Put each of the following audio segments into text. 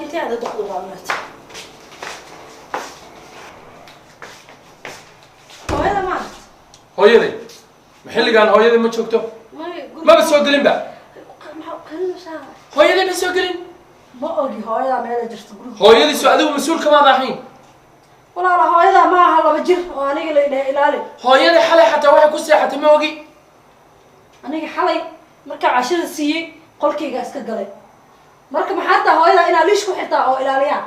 Intee aada duqdu waa hooyada ma Hooyaday ma xilligan hooyaday ma joogto? Maba soo gelin ba. Maxaa qalinaysaa? Hooyaday ma soo gelin. Ma ogi hooyada meela jirto guriga. Hooyadiisu adigu mas-uul kamaad ahayn. Walaala, hooyada ma aha 2 jir oo aniga la idhaha ilaali. Hooyaday xalay xataa waxay ku seexatay ma ogi. Aniga xalay markaa cashada siiyey qolkayga iska galay. Marka maxaa taa hooyada inaa liish ku xirtaa oo ilaaliyaa?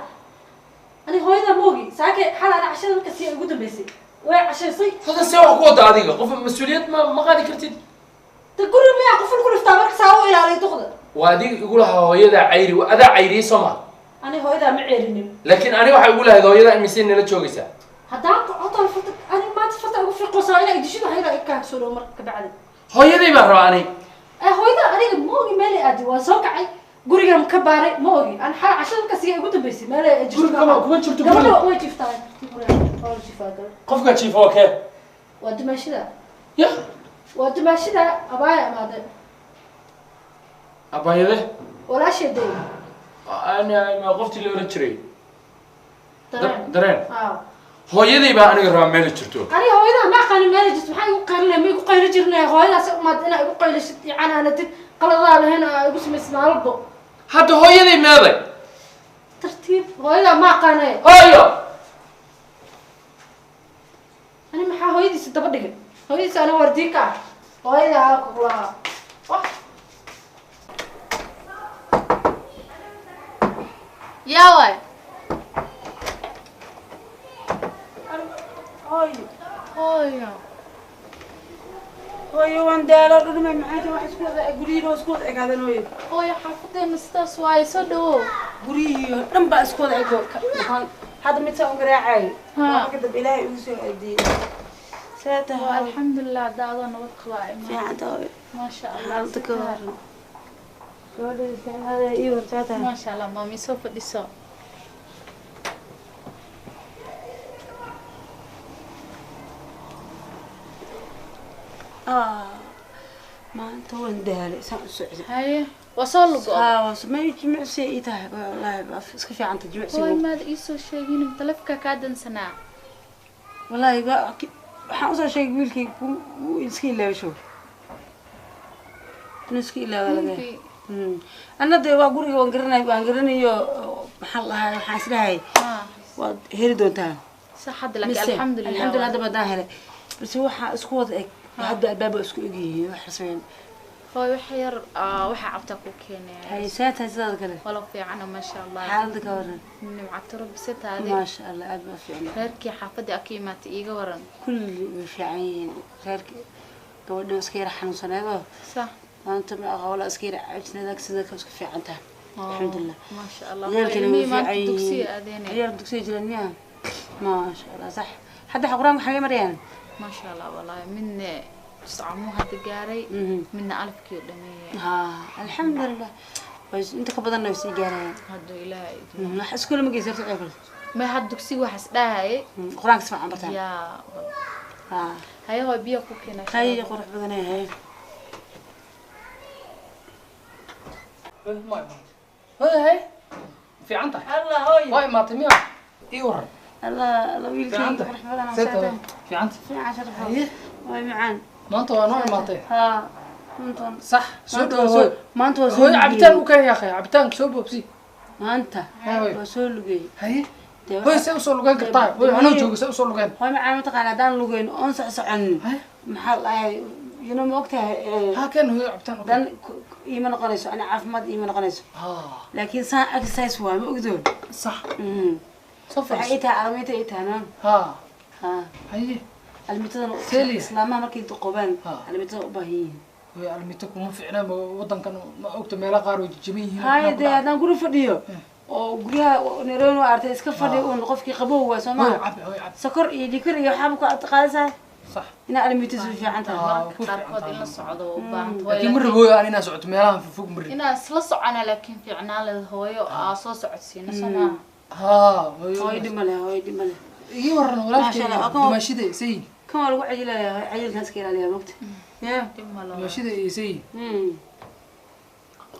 Aniga hooyada ma ogi. Saake xalay ana cashada marka siiyey ugu dambeysay way cashaysay. Hodan, see wax ku wada adiga? Qof mas-uuliyad ma qaadi kartid. De guriga miyaa quful ku dhiftaa marka saa u ilaaliyo duqda? Waa adiga igu lahaa hooyadaa cayri, waa adaa cayriyey soo ma? Aniga hooyadaa ma ceerinin. Laakiin aniga waxay igu lahayd hooyadaa imisay nala joogaysaa. Haddaan horta farta aniga maanta farta ugu fiiqosaa inaa idishid waxyada kaa soo dhow marka kabacdi. Hooyaday baan rabaa ani. Ee hooyada aniga ma ogi meelay aadi. Waan soo kacay, gurigan ka baaray, ma ogi. An xal cashada marka siiyey ugu dambeysay meelay ay jirto. Guriga kuma jirto. Gabadha guriga. Way jiftaa, waa la jifaa gabadha. Qofka jiifa waa kee? Waa dumaashida. Ya. Waa dumaashida abaaya amaade. Abaayade? Walaasheeday. Ana qoftii la oran jiray. Dareen. Dareen. Aa. Hooyaday baa aniga rabaa meela jirto. Aniga hooyada ma aqaanin meelay jirto. Maxaa igu qaylinaya? Ma igu qayli jirnay hooyadaas umaad inaa igu qaylisid iyo canaanatid qaladaa lahayn aa igu samaysid maalbo. Hadda hooyaday meeday? Tartiib, hooyadaa ma aqaanay. Hooyo. Ani maxaa hooyadiisa daba dhigay? Hooyadiisa ani waardiin ka ah hooyadaa aa kugulahaa wax. Yaa waay? Hooyo. Hooyo. Hooyo, waan daalo dhudhumay. Maxay tahay? Wax isku wada guryihiin oo isku wada ekaadeen, hooyo. Hooyo, xaafadeena sidaas waaye, soo dhawow. Guryihii oo dhan baa isku wada ego. Hadda mid saa u garaacayo. Ha. Marka dambe Ilaahay igu soo aadiyey. See tahay? Waa alxamdulilah, hadda adoo nabad qabaa imaan. Fiican tahay? Maasha Allah. Xaaladda ka waran gabadha? Fiicnaada ii war, see tahay? Maasha Allah, maami, soo fadhiso. Ah, maanta waan daalay saan u socday. Haye, waa soo lugo. Haa, waa may jimicsi ii tahay wallaahi, waa iska fiicanta jimicsigu. Hooy, maad ii soo sheegin? Taleefka kaa dansanaa. Wallaahi waxaan usoo sheegay wiilkay wuu iska ilaaway show inuu iska ilaawa laga Wiilkii. Anna dee waa guriga waan garanay, waan garanayo. Maxaan lahaa, waxaan isdhahay waad heli doontaa. Sax hadda laakiin Mise, alxamdulilah. Alxamdulilah, hadda baadaan helay, balse waxaa isku wada eg hadda albaaba isku eg yihiin wax rasmiyan. Hooy, waxa yar waxaa cabtaa ku keenaya. Haysaa tahay sidaada kale? Walo fiicana, maasha Allah. Xaaladda ka waran? Nimcato rabbi sitaade. Maasha Allah, aad baa fiicna. Reerkii xaafadii aa ka imaatay iiga waran. Kulli way fiican yihiin. Reerkii gabadha iska yara xanuunsaneedoo sax maanta ma aqola iska yara caajisneed, sida ka iska fiican tahay, alxamdulilah. Maasha Allah. Ciyaalkana way ilmihii maanta fiican dugsiga yihiin. aadeenay. Ciyaal dugsiga jiraan miyaa? Maasha Allah, sax. Hadda qur-aanka xagee marayaan? Maasha Allah, wallaahi midna juscamuu hadda gaaray, midna alifkii u dhameeyay. Ha, alxamdulilah, way inta ka badanna way sii gaarayaan. Hadduu Ilaahay idmo. Wax iskuul ma geysa horta ciyaalka? May, had dugsiga waxaas dhahayay. Qur-aanka si fiican bartaan. Yaa. Ha. Haye hooy, biyo ku keenay. Hay, qurux badanay, hay. Ma imaatay hooy? Hay, fiican tahay? Allah, hooy. Waa imaatay miya? Ii waran. Allah Allah, wiilkayga. Fiican tahay? Qurux badanaa. See tahay? Fiican tahay? Fiican, sharaf. Haye. Way macaan. Maanta waa noo imaatay. Ha, maanta Sax, soo maanta dhawo waa hooy. Maanta waa soo Hooy, lugeeyey. cabitaan u keen yaakhay, cabitaanka soo boobsi. Maanta Hooy. waa soo lugeeyey. Haye. Dee Hooy, see usoo lugeyn kartaa? Hooy, anoo joogo see usoo lugeyn? Hooy macaan, mataqaana haddaan lugeyn oon soc soconin Haye. maxaa la dhahay, you know, ma ogtahay Ha, keen hooyo, cabitaan u keen. Dan iima noqonayso ani, caafimaad iima noqonayso. Ha. Laakiin saan exercise waay, ma ogdoon? Sax. Soo waxay fadhiiso. ii tahay alamiita ii tahay no. Ha. Ha. Haye. Alamiitadana Seliya. islaamaha markay duqoobaan Ha. alamiitada u baahan yihiin. Hooy, almito kuma fiicna wadankan, ma ogta meelo qaar way jajaban yihiin. Haya, dee haddaan guri fadhiyo oo guryaha Nairobi waa artay iska fadhi uun, qofkii qabow waa soo Hooy, maha? cab hooy, cab. Sokor iyo dhikar iyo waxaaba ku qaadaysaa Sax. inaa alamiitada su fiican tahay. Ku Mararka qaarkood in la socdo u baahan tahay. Laakiin ma rabo hooyo aan inaa socoto meelahan fogfog, ma rabo. Inaa isla socona laakiin fiicnaan leed hooyo aa soo socodsiina soo maaha? Ha hooyo. Hooyo dhima leh, hooyo dhima leh. Ii waran walaalkay. Maasha Allah, Dumaashida say. Kan waa lagu cajilaya hooyo, cajilkan iska ilaaliya, mogta ya. Dhib ma laha. Dumaashida iyo say.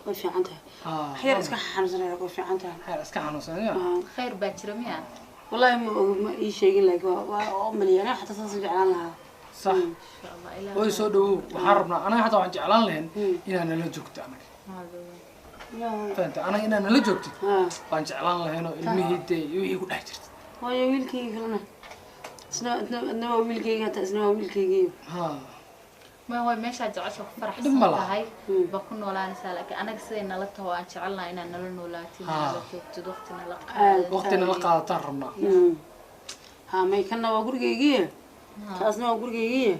Way fiican tahay. Ah. Xeer iska xanuunsanaya, way fiican tahay. Xeer iska xanuunsanaya. Khayr baa jira miya? Wallahi ma ii sheegin, laakiin waa oo maliyana xataa saas jeclaan lahaa. Sax. Insha Allah ilaahay. Hooyo soo dhawow, waxaan rabnaa anaga xataa waxaan jeclaan lahayn inaad nala joogto anaga. Fahanta, anaga inaad nala joogtid waan jeclaan lahayn oo ilmihii dee iyo wixii ku dhex jirta. Hooyo wiilkayga kalena isna waa wiilkayga, hataa isna waa wiilkaygiiyo. Ha. Ma hooy meeshaa jecesha ku Dhib faraxsan ma laha. tahay baa ku noolaanaysaa, laakiin anaga siday nala taho aan jecelnahay inaad nala noolaatid, nala joogtid, waqti nala qaadato. Waqti nala qaadataan rabnaa. Ha, may kanna waa gurigaygiiye, taasna waa gurigaygiiye,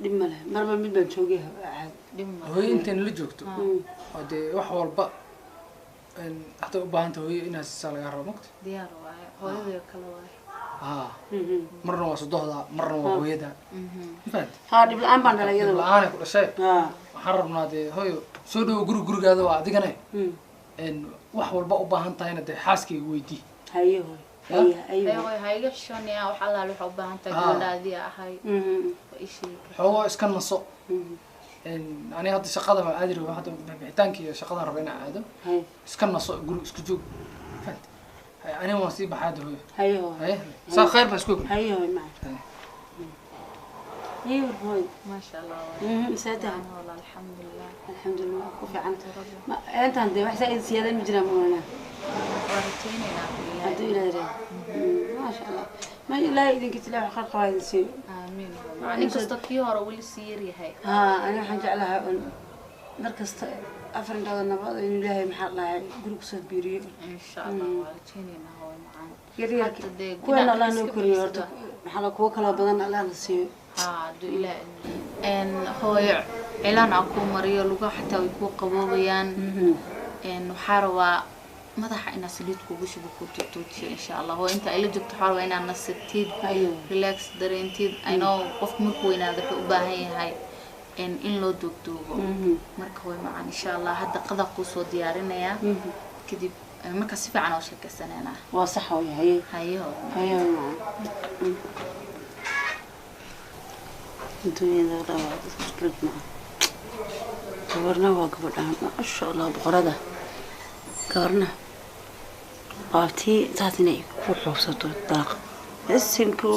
dhib ma leh, marba mid baan joogay caadi. Dhib ma Hooyo intay nala joogto oo dee wax walba hadday u baahan tahay hooyo inaad siisaa laga rabo, mogta. Diyaar waaye, hooyadoo kale waaye. Ha, marna waa sodohda, marna waa hooyada, ma fahanta? Ha, dhib la-aan baan dhalay dhib iyadaba. La-aanay ku dhashay. Ha. Waxaan rabnaa dee hooyo soo dhawo, guri gurigaada waa adigane, wax walba u baahan tahayna dee xaaskayga weydii. Haye hooy, haye haye. Haye hooy, ha iga xishoonaya, wax allaale waxa u baahan tahay gabadhaadii ahay waa ii sheegi kartaa. Xoogoo iska naso. Aniga hadda shaqada baan aadi raba, hadda bixitaanka iyo shaqadan raba inaan aado. Haye. Iska naso, guri isku joog, fahanta? Haye, aniga waan sii baxaa hadda hooyo. Haye hooy. Haye, saa khayr baan isku ognahay. Haye hooy, maca haye war hooy. Maasha Allah waaye. See tahay? Wallah alxamdulilah. Alxamdulilah, ku fiican. Ma intaan dee wax saa-id siyaadan ma jiraan moolanaa? Waa rajaynaynaa ilaahay. Hadduu ilaahay raayo, maasha Allah, ma ilaahay idinka tilaa wax khayr qabaa idin siiyo. Aamiin. Nin kasta kii hore weli sii yaryahay. Haa, aniga waxaan jeclahay un mar kasta afar indhood nabad inuu ilaahay maxaa dhahay guri kusoo biiriyo. Insha Allah waa rajaynaynaa hooyo macaan. Yar yarki Hadda dee kuwana dhinac Allah noo iska koriyo horta bixiso. Maxaa la kuwo kaloo badan Allah na siiyo. Haa, hadduu ilaahay hooyo cilaan aan kuu mariyo, lugaha xataa way kuu qaboobayaan. Waxaa rabaa madaxa inaad saliid kugu shubo, kuu tuutuujiyo insha Allah. Hooyo inta ay la joogto waxaa rabaa inaad nasatid, Haye. relax dareentid. I know qofku markuu weynaado wuxuu u baahan yahay in loo duugduugo. Marka hooyo macaan, insha Allah hadda qadar kuu soo diyaarinayaa, kadib marka si fiican oo sheekaysaneynaa. Waa sax hooyo, haye. Haye hooyo. Haye hooyo macaan. Adduunyada dhan waa dadka isku mid maaha. Gabarna waa gabadhaan, maasha Allah, boqorada. Gabarna waa tii saas inay ku xoogsato dalaqa isinku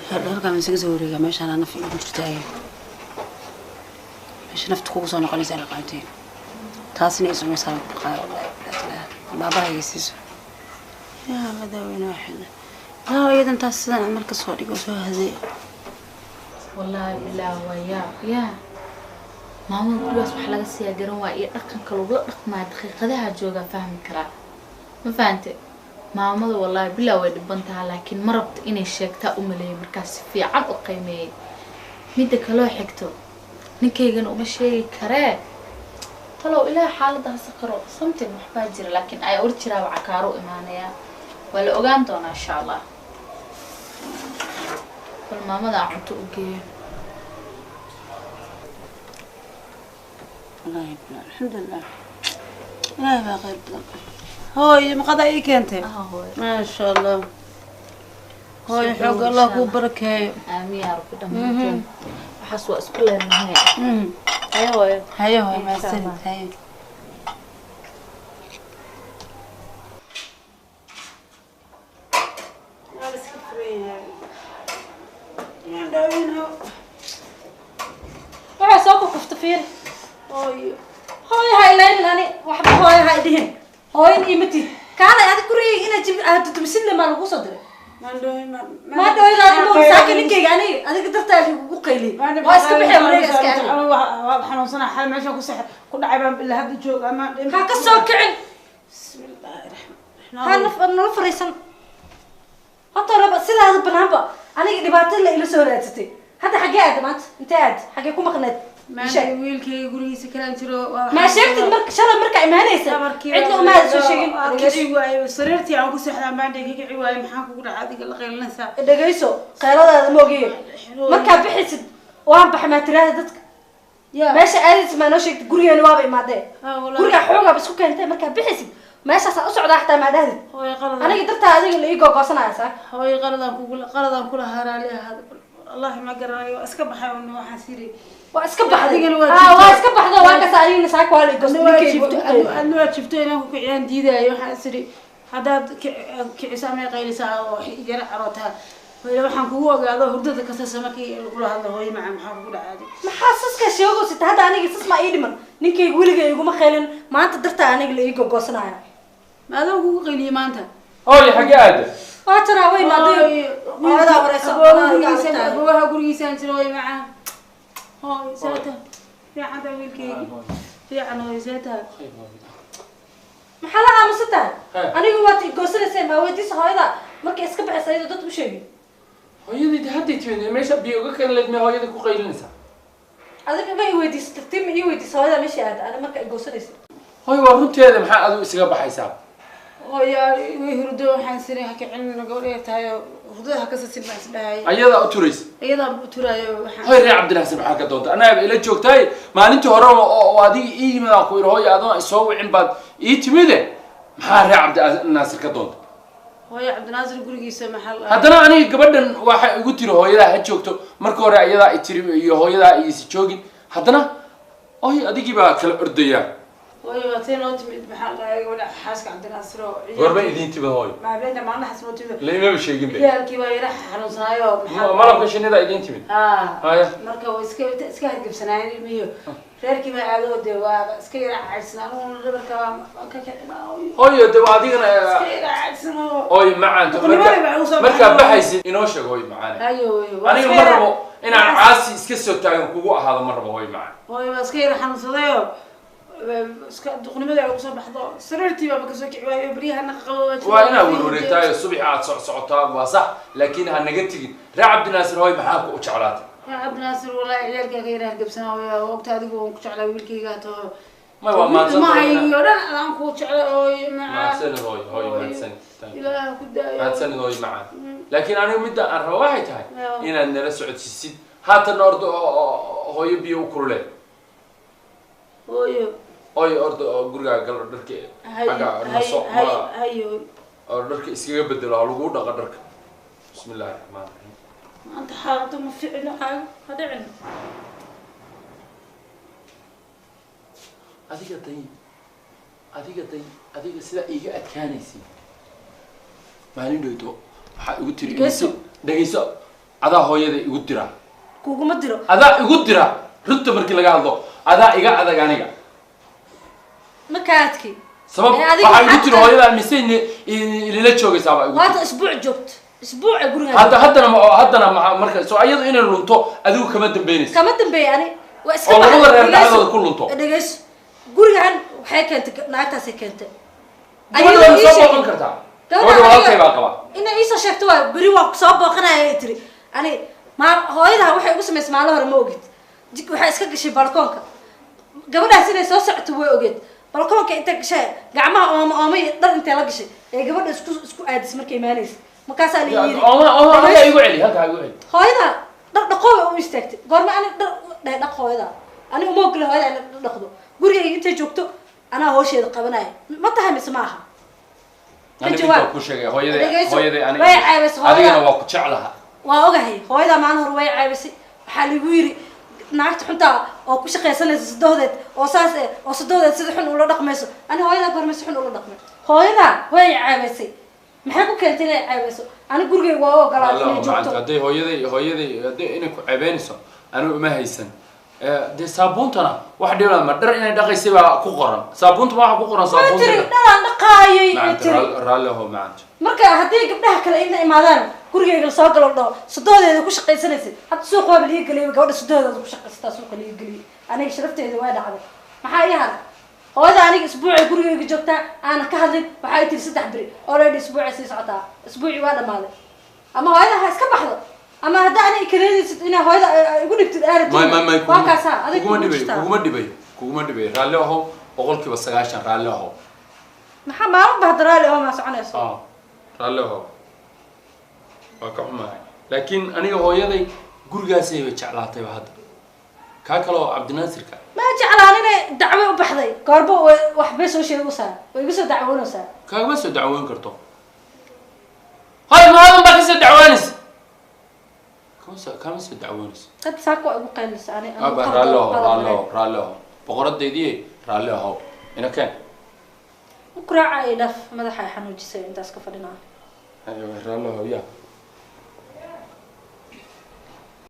halkaan isaga soo wareegaa, meeshaan naf igu jirtaa, meesha nafta kugu soo noqonaysa ila qaatay, taasina ay samaysaa baqaay. Wallahi bilaa baabahayga siiso yaa madaaweyne waxida yaa iyadan taas sidan marka soo dhigo soo haday. Wallaahi bilaahi waa yaab yaa maamada gurigaas wax laga siiyaa garan waa iyo dhaqanka lagula dhaqmaya daqiiqadaha joogaa fahmi karaa, ma fahante maamada? Wallaahi bilaa way dhiban tahay, laakiin ma rabto inay sheegtaa u maleeyay. Markaas si fiican u qiimeeyay. Midda kaloo xigto, ninkaygana uma sheegi karee. Talow ilaah xaaladda ha saqiro, something waxbaa jira, laakiin ay or jiraa cakaaro u imaanaya, waa la ogaan doonaa insha Allah. Bal maamada aan cunto u geeyo. Wallaahi bilaa alxamdulilah, ilaahay baa khayr badan. Hooyo, maqada ii keentay? Ah hooyo. Maasha Allah hooyo, xoog Allah kuu barakeeyo. Aamiin yaa rabbi, dhammaanteen waxaas waa isku leenahay. Haye hooyo. Haye hooyo. Insha Mahadsanid. Allah. Haye. Waxaa soo kukufta fiiri. Hooyo. Hooyo ha ilaynin, ani waxba hooyo ha idhihin, hooyan iimatid kaalay adig gurigayga inaad jib aad dudumisidle maa lagu soo diray. Maa dhaweyda ma saaka ninkayga aniga adiga dartaa kugu qayliyay, waa iska baxee wareega iska aaday. Waa xanuunsana xal meesha ku sax ku dhacay baan ilaa hadda jooga ama. Ha ka soo kicin. Bismillaahi raxmaan. Ha naf nala fariisan horta raba sidaada banaanba aniga dhibaato la ila soo raadsatay. Hadda xaggee aad maanta, intee aad, xaggee ku maqneed? Maanta wiilkayga gurigiisa kalaan jiro. Maa sheegtid marka shalay markaa imaanaysa cidna umaada soo sheegin. Kici waaye sariirtii aan ku seexdaa maanta ka kici waaye. Maxaa kugu dhacay adiga la qaylinaysaa? Dhegayso, qayladaada ma ogiye, markaa bixisid waan baxay maa tiraahda dadka meesha aadaysid maa noo sheegtid? Gurigeena waaba imaadee, gurigaa xoogaaba isku keentay. Markaa bixisid meeshaasaa u socdaa xataa maa dhahdid? Hooyo qalad. Aniga dartaa adiga la ii googoosanaya saa. Hooyo, qaladaan kugu qaladaan kula haraali ahaada, wallahi ma garanayo, waa iska baxay un waxaan siri. Waa iska baxday. Adigana waa Ah, jiifto. waa iska baxdo, waa kaas anigana saaka waa la igoostay. Adna waa Ninkayga jiifto, wuu i qayliyey. adna waa jiifto inaan ku kiciyaan diidaayo. Waxaan is idhi haddaad kiciso ama qaylisaa oo yara carootaa. Hooyo, waxaan kugu ogaado hurdada kasasa markii lagula hadlo. Hooyo macaan, maxaa kugu dhacaaday? Maxaa saska sheegosita hadda? Aniga sas maa ii dhiman. Ninkayga weliga iguma qaylin, maanta dartaa aniga la ii gogosanaya. Ma adoo kugu qayliyey maanta? Hooyo, xaggee aada? Waa taraa, way imaaday. Hooyadaa wareyso. Aboowaha gurigiisa, aboowaha gurigiisaan jira. Hooyo macaan, hooyo seeta fiicanta, wiilkeygi fiican. Hooyo, seeta. Maxaa la aamusan tahay? He. Aniga waad igoosanaysa, maa weydiisa hooyada markay iska baxaysa iyadoo dad u sheegin. Hooyadii hadday timid meesha biyo uga keeni lahayd, may hooyadii ku qaylinaysaa? Adiga ma i weydiisa, tartiib ma ii weydiisa hooyada meesha aada ani marka igoosanaysa? Hooyo, waa runteeda, maxaa adigu isaga baxaysaa? Hooyo, way hurdo. Waxaan siri ha kicin, gabadh tahay, hurdada ha kasasin baan isdhahayay. Ayadaa u turaysa? Iyadaan u turaayo waxaan. Hooy, reer Cabdilxasan maxaa ka doonta? Annaga ila joogtaay. Maalintii hore oo adiga ii yimid aan ku yidhi hooyo, adoon isoo wicin baad ii timide, maxaa reer Cabdinaasir ka doonta? Hooyo, Cabdinaasir gurigiisa maxaa la Haddana aniga gabadhan waxay igu tiri hooyadaa ha joogto. Marka hore iyadaa i tiri iyo hooyadaa iisi joogin, haddana oy adigii baa kala ordayaa. Hooyo, waa tii noo timid, maxaa la dhahay, gabadha xaaska Cabdinaasir oo Goorma idiin timid, hooyo? Maabeenta maalmahaas noo timid. Laimaba sheegin be. Ciyaalkii baa yara xanuunsanaayo, maxaa Malabka shinnida idiin timid? Haa. Haya. Marka way iska hargebsanaayeen ilmihiyo reerkii baa aado, dee waa iska yara caydsan. Aniguna dhabarka waan ka kicina. Hooyo, de waa adigana. Iska yara caydsan oo Hooyo macaanto, Duqnimada baa ugu soo markaa baxay. baxaysid inoo sheeg, hooyo macaane. Hayo hooyo, waa Aniga iska ma rabo inaan caasi iska soo taagan kugu ahaado, ma rabo, hooyo macaan. Hooyo, waa iska yara xanuunsadayoo iska duqnimada ugu soo baxdo, sariirtii baaba kasoo kici waayo, beryahana qabo. Waa inaad werwareegtaayo, subaxi aad socsocotaa, waa sax, laakiin ha naga tegin. Reer Cabdinaasir, hooyo, maxaa ku u jeclaatay? Yaa Cabdinaasir, wallahi ciyaalkaa ka yara hargebsanaa. Hooyo, ogta adigu waan ku jeclaa, wiilkayga too. May, waa mahadsantahay. Ilmahaygi oo dhan adaan kuu jeclay, hooyo macaan. Mahadsanid hooyo, hooyo mahadsanid. Ilaah ku daayo. Mahadsanid hooyo macaan, laakiin aniga midda aan rabo waxay tahay Yaa. inaad nala socodsiisid. Haatan orda oo hooyo biyo u kulule. Hooyo. Hooyo, orda oo gurigaaga gal oo dharka Hay. xagga Hay. naso. Hay. Ma hayo. Oo dharka iskaga bedelo, ha lagu dhaqo dharka. Bismi illaahi raxmaan raxiim. Maanta xaaladda ma ficno. Ha dhicin. Adiga day, adiga day, adiga sidaa iiga adkaanaysay maalin dhowto waxaa igu tiri Dhegeyso. Dhegeyso, adaa hooyada igu dira. Kuguma diro. Adaa igu dira. Runta markii laga hadlo, adaa iga adag aniga. Markaadki Sabab Ee, adiga waxaa igu waxaad tiri hooyadaa mise ilila joogaysaa baa igu tiri. Waata isbuuc joogto, isbuuca guriga. Hadda haddana ma haddana ma marka soo ayadu inay lunto adigu kama dambeynaysa? Kama dambeeya, ani waa iska Oo labada baxday. reer Dhegeyso. dhexdooda ku lunto. Dhegeyso, gurigan waxay keentay naagtaasay keentay. Gabadha Ayadoo waa ii soo sheegay- booqan kartaa. Gabadha Gabadha walaalkay aniga- baa qabaa. Inay iisoo sheegto waa beri waa soo booqanaya ay tiri. Ani maa hooyadaa waxay ugu samaysay maalin hore ma ogid. Waxay iska gashay balkoonka. Gabadhaas inay soo socoto way ogeed. Balkoonka intay gashay, gacmaha ooma ooma iyo dhar intay la gashay ee gabadha isku aadisay markay imaanaysa, markaasaa la yiri Ooma ooma, halkaa igu celi, halkaa igu celi. Hooyada dhar dhaqooba u istaagtay. Goorma ani dhar dhahay dhaq hooyada? Ani uma ogoli hooyada inay dhar dhaqdo. Gurigayga intay joogto anaa hoosheeda qabanaya. Ma tahay mise ma aha? Ka Ani mid jawaab. baa ku sheegay hooyaday. Dhegeyso. Hooyaday ani Way ceebaysay hooyada. adigana waa ku jeclaha. Waa ogahay, hooyadaa maalin hore way ceebisay. Waxaa lagu yiri naagta xuntaa oo ku shaqaysanaysa sadohdeed oo saas eh oo sadohdeed sida xun ula dhaqmayso. Ani hooyadaa goorma si xun ula dhaqmay? Hooyadaa way ceebaysay. Maxay ku keentay inay ceebayso? Ani gurigayga waa u ogolaaday Allah inay maanta joogto. Hadday hooyaday hadday inay ku ceebeynayso anigu uma haysan. Dee saabuuntana wax dhibaa ma dhar inay dhaqaysay baa ku qoran saabuunta, ma waxa ku qoran Way saabuunta. tiri dharaan dhaqaayay ay Maanta tiri. Raalli aho maanta. Marka haddii gabdhaha kale inay imaadaan gurigayga lasoo galo dhaho sadohdeeda ku shaqaysanaysay, hadda suuqa waaba liiga geliyay. Gabadha sadohdeeda ku shaqaysataa suuqa liiga geliyay, aniga sharafteeda waa dhacday. Maxaa ii haray? Hooyada aniga isbuucay gurigayga joogtaa aana ka hadlin. Waxaa i tiri 3 beri already isbuucay sii socotaa, isbuucii waa dhamaaday. Ama hooyada ha iska baxdo, ama hadda aniga kareedaysid inaa hooyada ay igu dhibtid aaratid. May may may. Waa kaasaa adig Kuguma kugu dhibayo. jirtaa. Kuguma dhibayo, kuguma dhibayo, raalli aho, 90% raalli aho. Maxaa maalin ba hadda raalli oo maa soconayso? Ah, raalli aho, waa ka xumahay, laakiin aniga hooyaday gurigaasay bay jeclaatayba hadda kaa kale oo Cabdinaasirka. Ma jeclaan inay dacwo u baxday. Goorba waxbay soo sheegaysaa, way iga soo dacwoonaysaa. Kaagama soo dacwoon karto. Hay, maadan baa kasoo dacwoonaysa. Kama Kama soo dacwoonaysa. Dad saaka waa igu qaylisa ani. Aba, raalli ahow, raalli ahow, raalli ahow, boqoradeydii, raalli ahow, ina keen. Ku raaca, ay dhaf, madaxa ay xanuujisay intaas ka fadhinaa. Aywa, raalli ahow ya.